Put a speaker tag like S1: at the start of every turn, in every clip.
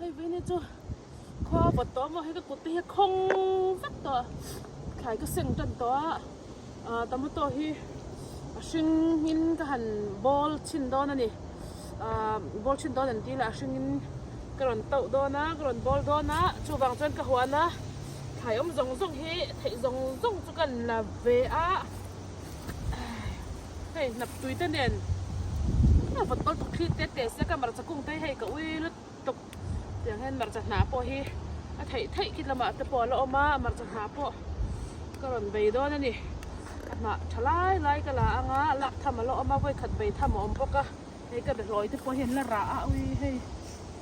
S1: Hei vawiin chu khua a vawt tawh a maw hei ka kut te hi a khawng vek tawh a thlai ka seng tan tawh a ah tomato hi a hring in ka han bawl chhin dawn a ni ah bawl chhin dawn an tih lah a hring in ka rawn tauh dawn a ka rawn bawl dawn a chuvang chuan ka huan a thlai awm zawng zawng hi theih zawng zawng chu ka la ve a hei hnap tui te nen a vawt bawl tuk thli te te sia ka hmarcha kung te hi hei ka ui lutuk tiang hian hmarcha hnah pawh hi a theih theih khi lamah te pawh a la awm a hmarcha hnah pawh ka rawn bei dawn a ni a hnah tha lai lai ka la ang a lak tham a la awm a vawikhat bei tham a awm bawk a hei ka behlawi te pawh hi an la rah a ui hei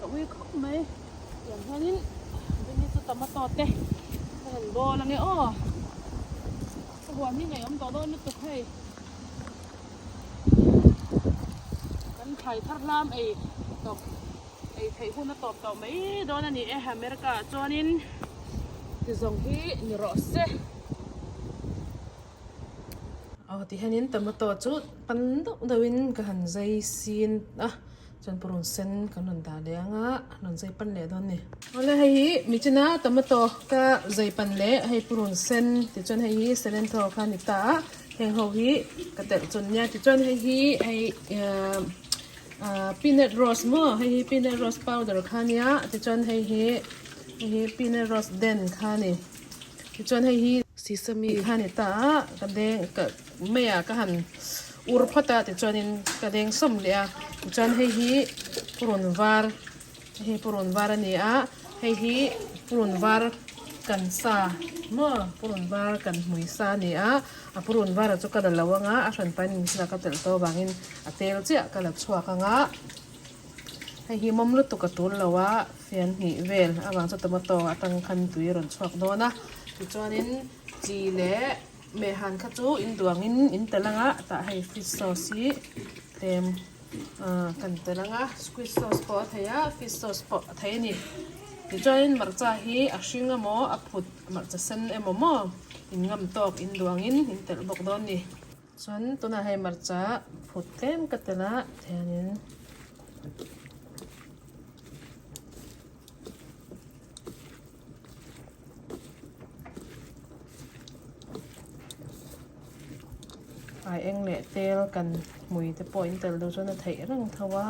S1: ka ui khawp mai tiang hianin vawini chu tomato te ka han bawl ange aw. Ka huan hi ngaihawm tawh dawn lutuk hei. Kan thlai thar hlam ei tawp ei theih hun a tawp tawh mai dawn a ni e America ah chuanin ti zawng hi ni rawh se. Aw ti hianin tomato chu pan deuh deuhin ka han zai sin a. Chuan purun sen kan rawn dah leh ang a, rawn zai pan leh dawn a ni. Awle hei hi michina tomato ka zai pan leh hei purun sen tichuan hei hi cilantro kha a ni ta a, heng ho hi ka telh chun nia tichuan hei hi hei ahh peanut roast maw hei hi peanut roast powder kha a nia tichuan hei hi hei hi peanut roast den kha a ni tichuan hei hi sesame kha a ni ta a ka deng ka Meiah ka han ur phawt a tichuanin ka deng sawm leh a tichuan hei hi purun var hei hi purun var a ni a hei hi purun var kan sa maw purun var kan hmui sa a ni a a purun var ah chu ka la lo ang a a hran pain machine ah ka telh tawh avangin a tel chiah ka la chhuak ang a hei hi mawm lutuk a tul lo a fian hnih vel avang chu tomato atang khan tui a rawn chhuak dawn a tichuanin chi leh. Mehhan kha chu in duangin in tel ang a, tah hei fish sauce hi tlem ah kan tel ang a, squid sauce pawh a thei a, fish sauce pawh a thei a ni. Tichuanin hmarcha hi a hring emaw a phut hmarcha sen emaw maw in ngam tawk in duangin in telh bawk dawn a ni. Chuan tunah hei hmarcha phut tlem ka tel a, tihianin. Ai eng leh tel kan hmui te pawh in tel duh chuan a theih reng tho a.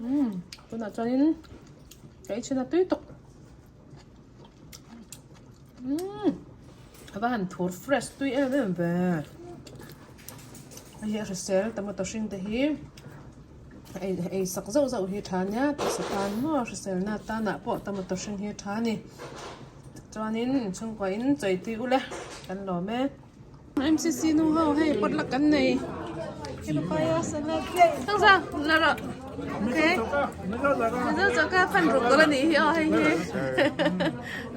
S1: Umm tunah chuanin ka ei chhin a tui tawk umm a va han thur fresh tui em em ve hei hi a hrisel tomato hring te hi ei ei sak zauh zauh hi a tha ania taksa tan maw hrisel na tanah pawh tomato hring hi a tha a ni chuanin inchhungkua in chawi tui ule kan lawm e. MCC nu ho hei potluck kan nei hei papaya salad thang sa la rawh okay mizo choka fan ruk tur anih hi aw hei hi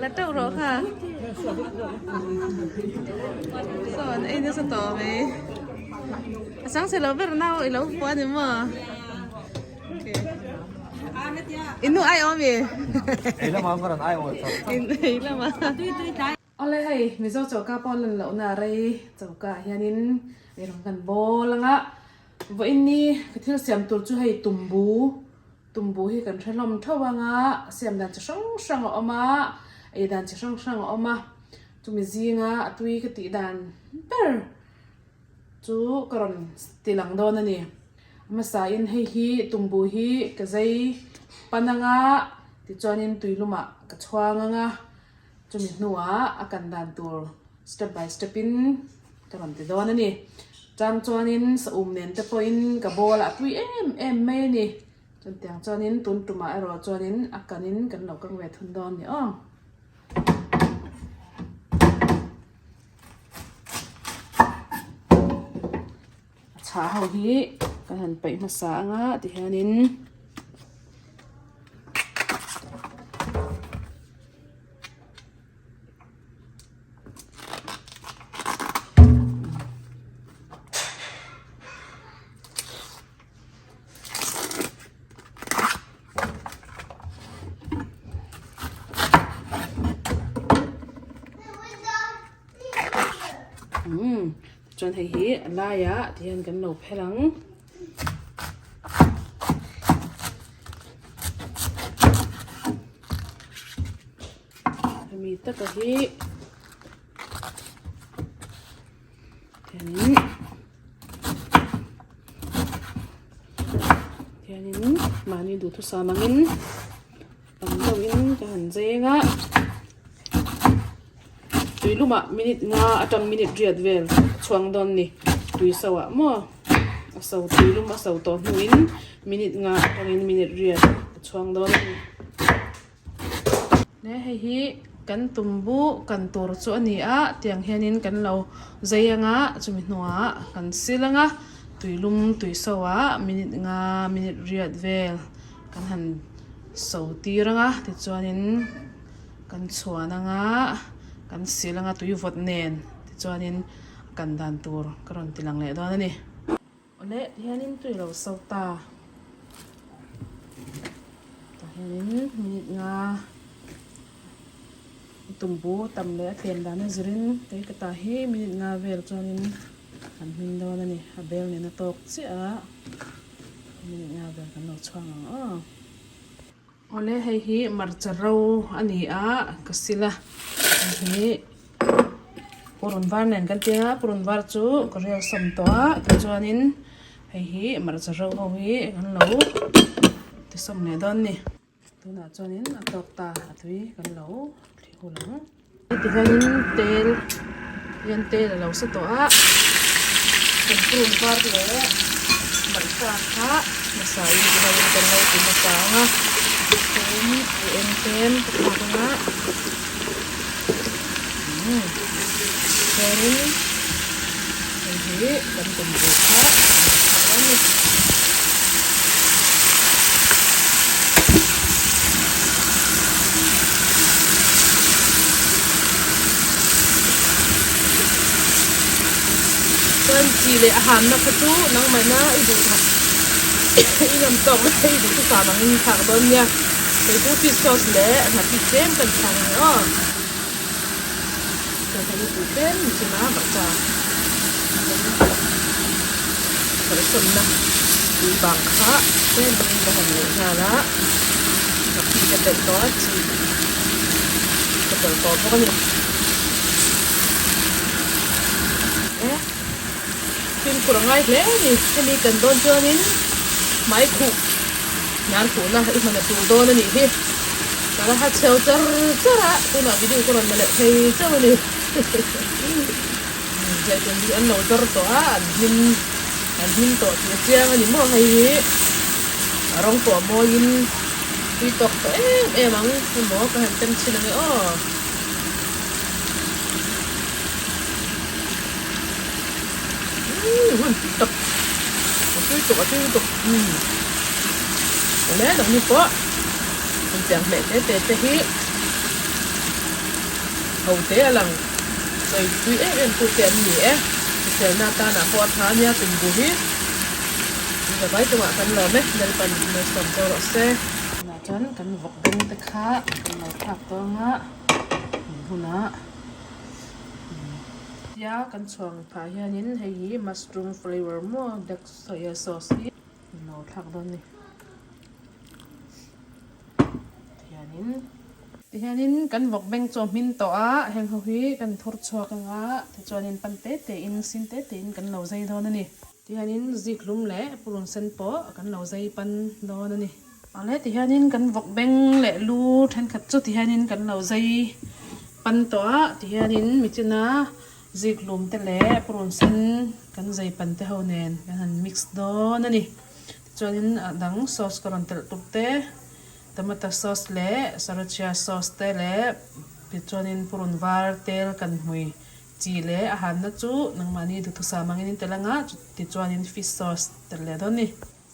S1: la teuh rawh kha saw an ei nasa tawh mai a chang chhe lo ber nau i lo pawh ani maw okay inu ai awm i
S2: ei lamah ka rawn ai awm
S1: in ei lamah Awle hei Mizo choka pawh lan lohna a rei choka ah hianin eirawng kan bawl ang a, vawiin ni ka thil siam tur chu hei tumbu tumbu hi kan hre hlawm theuh ang a, siam dan chi hrang hrang a awm a, ei dan chi hrang hrang a awm a, chumi zinga a tui ka tih dan ber chu ka rawn ti lang dawn a ni. A hmasa in hei hi tumbu hi ka zai pan ang a, tichuanin tuilumah ka chhuang ang a. Chumi hnuah a kan dan tur step by step in ka rawn ti dawn a ni. Chang chuanin saum nen te pawhin ka bowl ah a tui em em mai a ni. Chutiang chuanin tun tumah erawh chuanin a kanin kan lo kang ve thun dawn a ni aw. A chhah ho hi kan han paih hmasa ang a tihianin. Umm tichuan hei hi a laiah tihian kan lo phel ang. Hemi taka hi tihianin tihianin mahni duhthusam angin tam deuhin ka han zeng a tui lumah minute nga atang minute riat vel chhuang dawn ni tui so ah maw a so tui lum a so tawh hnuin minute nga atangin minute riat a chhuang dawn a ni. He hei hi kan tumbu kan tur chu a ni a tiang hianin kan lo zai anga chumi hnuah kan sil anga tuilum tui so ah minute nga minute riat vel kan han so tir anga tichuanin kan chhuan anga kan sil anga tui vawt nen tichuanin kan dan tur ka rawn ti lang leh dawn a ni. Awle tihianin tui lo so ta. Tah hianin minute nga tumbu tam leh a tlem dan a zirin kei ka tah hi minute nga vel chuanin an hmin dawn a ni. A bel nen a tawk chiah a, minute nga vel kan lo chhuang ang aw. Awle hei hi hmarcha ro a ni a ka sil a hei hi purun var nen kan tia purun var chu ka rial sawm tawh a tichuanin hei hi hmarcha ro ho hi kan lo ti sawm leh dawn a ni tunah chuanin a tawk ta a tui kan lo thli hul ang. Heti hianin tel hian tel a lo sa tawh a kan purun var leh hmarcha kha hmasa in ti ho in kan lo ti hmasa ang a tlem a eng tlem ka thlak ang a umm chuanin hei hi kan tum ve kha kan lo thlak dawn a ni. Chuan chi leh a hamna kha chu nangmahna i duh that i ngam tawk na i duh thusam angin thlak dawn nia. Kei chu fish sauce leh nghapih tlem kan thlak ang aw. Chuan hei hi tui tlem ni chin a hmarcha hawihsawmna tui bang kha tlem in ka hawn leh nghal a nghapih ka telh tawh a chi ka telh tawh bawk a ni e fimkhur a ngai hle a ni hemi kan dawn chuanin hmai khuh hnar khuhna i hman a tul dawn a nih hi. Ka la ha chheu char char a, tunah video ka rawn la leh thei chauh a ni. Zaitun hi an lo zawr tawh a, an hlim an hlim tawh tih a chiang a ni maw hei hi a rawng pawh a mawiin tui tawk tawh em em ang emaw ka han tem chhin ang e aw. Umm hun tui tak a tui tuk a tui lutuk umm awle dang ni pawh intiang hmeh te te te hi ho te a lang sawi tui em em tu te an ni e hriselna atana pawh a tha a nia tumbu hi zavai chungah kan lawm e Lalpan malsawm chauh rawh se. Tunah chuan kan vawk beng te kha kan lo thlak tawng a hmunah. Tia kan chhuang phah hianin hei hi mushroom flavour maw black soya sauce hi an lo thlak dawn a ni tihianin tihianin kan vawk beng chu a hmin tawh a heng ho hi kan thur chhuak anga tichuanin pan te te in sin te te in kan lo zai dawn a ni tihianin zikhlum leh purun sen pawh kan lo zai pan dawn a ni. Awle tihianin kan vawk beng leh lu thenkhat chu tihianin kan lo zai pan tawh a tihianin michina zikhlum te leh purun sen kan zai pan te ho nen kan han mix dawn a ni tichuanin a dang sauce ka rawn telh tuk te tomato sauce leh sriracha sauce te leh tichuanin purun var tel kan hmui chi leh a hanna chu nangmahni duhthusam angin in telh anga tichuanin fish sauce telh leh dawn a ni.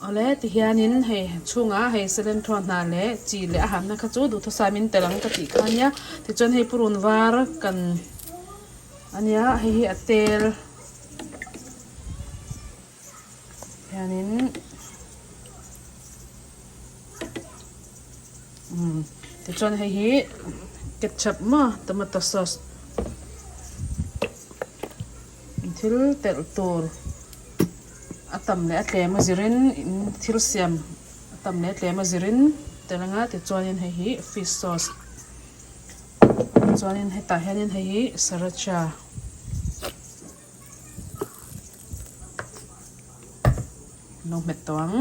S1: Awle, tihianin hei chhungah hei cilantro hna leh chi leh a hamna kha chu duhthusam in tel ang ka tih kha ania. Tichuan hei purun var kan ania hei hi a tel hianin umm tichuan hei hi ketchup maw tomato sauce. Thil telh tur a tam leh a tlem a zirin in thil siam a tam leh a tlem a zirin tel anga tichuanin hei hi fish sauce chuanin hetah hianin hei hi sriracha. An lo hmet tawh ang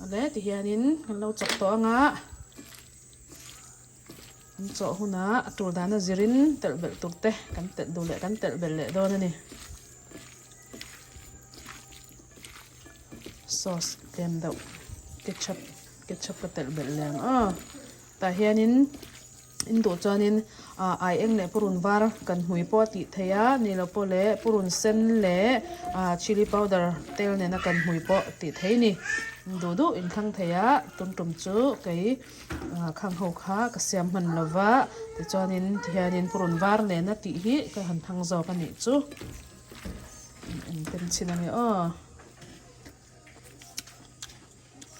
S1: awle tihianin kan lo chawp tawh anga an chawh hunah a tur dana zirin telh belh tur te kan telh duh leh kan telh belh leh dawn a ni sauce tlem deuh ketchup ketchup ka telh belh leh ang aw tah hianin. In duh chuanin ah ai eng leh purun var kan hmui pawh a tih theih a ni lo pawh leh purun sen leh ah chilli powder tel nena kan hmui pawh tih theih a ni duh duh in thlang thei a tum tum chu kei ah khang ho kha ka siam hman lo va tichuanin tihianin purun var nena tih hi ka han thlang zawk a nih chu engtin chhin a ni aw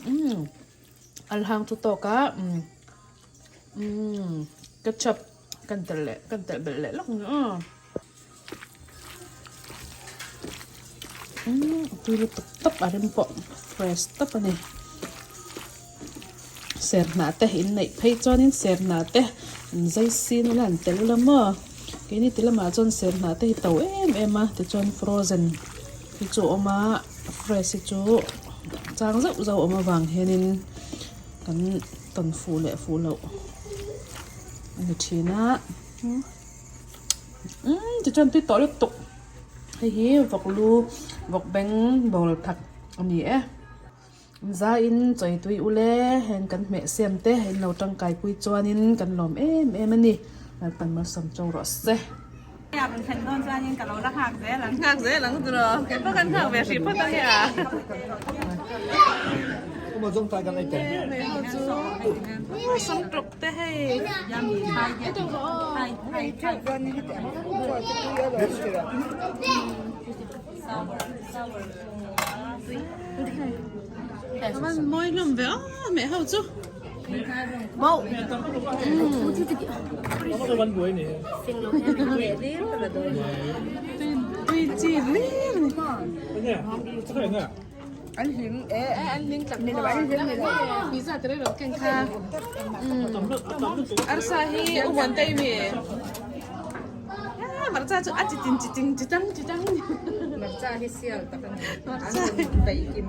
S1: umm al hang chu tawk a umm. Umm ketchup kan telh leh kan telh belh leh lawk ni aw umm a tui lutuk tawp a rem pawh fresh tawp a ni serhnah te in neih phei chuanin serhnah te an zai sin ula an tel ula maw keini ti lamah chuan serhnah te hi to em em a tichuan frozen hi chu a awm a fresh hi chu chang zauh zauh a awm avang hianin. Kan tawn fuh leh fuh loh a ni thin a umm tichuan tui tawh lutuk hei hi vawk lu vawk beng bawl that a ni e zaiin chawi tui ule heng kan hmeh siam te in lo tangkai pui chuanin kan lawm em em a ni Lalpan malsawm cho rawh se. Nghak zel ang tiraw keipawh kan nghak ve hrih phawt ang e a. Sam ṭawk te hei. Avan mawi hlawm ve a meh ho chu. Tui chi hlir ani. An hling e an hling tak pizza te reng ken kha arsa hi u huan tei mi marcha chu a chitin chitin chitang chitang
S3: marcha hi sial tak ani marcha daih kim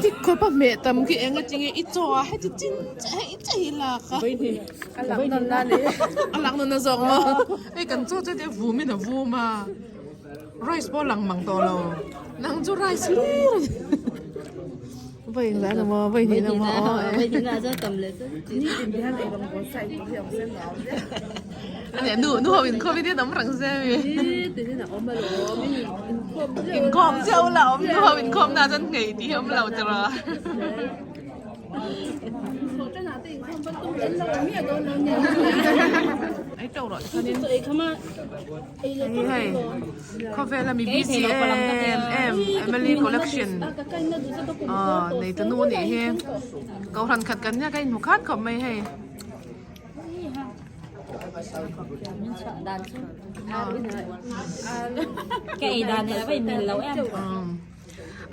S1: Tik khawp a hmeh tam khi eng atinge i chaw a heti chin chiah hei chiah hi lak a
S3: a lak nawn na ni
S1: a lak nawn na zawk maw hei kan chaw chu heti vum in a vum a rice pawh a lang mang tawh lo nang chu rice hlir a ni vawi engzah emaw maw vawi hnih emaw aw e nu nu ho inkhawm in awm rang se mi inkhawm chiah ula awm nu ho inkhawm na chuan nghei tih hi awm lo tiraw ai to rawh chuanin hei hei khawvela mi busy em em Emily collection aw nei ta nu anih hi kohhran khat kan nia ka inhmu khat khawp mai hei.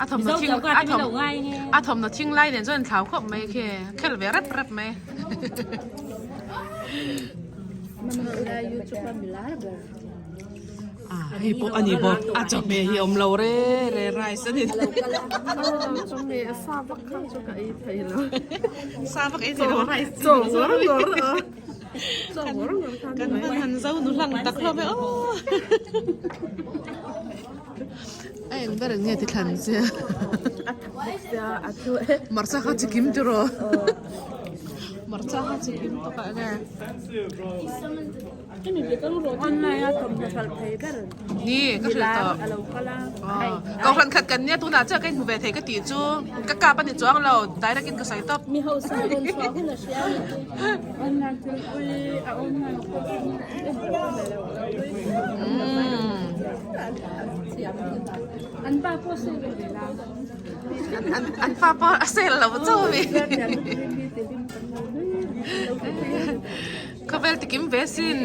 S1: A thawmhnaw thing a thawm a thawmhnaw thing lai nen chuan thlau khawp mai khi khel ve rep rep mai. Ah hei pawh a ni bawk a chawhmeh hi awm lo re re rice a ni.
S3: Chawhmeh a sa vak kha chu ka ei thei lo.
S1: Sa vak ei thei lo rice
S3: chaw ngawr ngawr a chaw ngawr ngawr kha
S1: kan van han zo nu hlang tak hlawm e aw. A eng ber eng nge ti thlan che
S3: a thak bawk sia a chu
S1: Marcha kha chi kim tiraw Marcha kha chi kim tawk ah nge.
S3: Online a thawmhnaw hralh thei ber
S1: Ni ka hrilh tawh
S3: a lo kal a.
S1: Kohhran khat kan nia tunah chiah ka inhmu ve thei ka tih chu ka kap a ni chuang lo direct in ka sawi tawp.
S3: Mi hausa rawn chhuah hun a hria a ni chu. Online thil pui a online An pa pawh sale ve la.
S1: An pa pawh a sale lo chauh a mi. Ka vel tikim ve sin.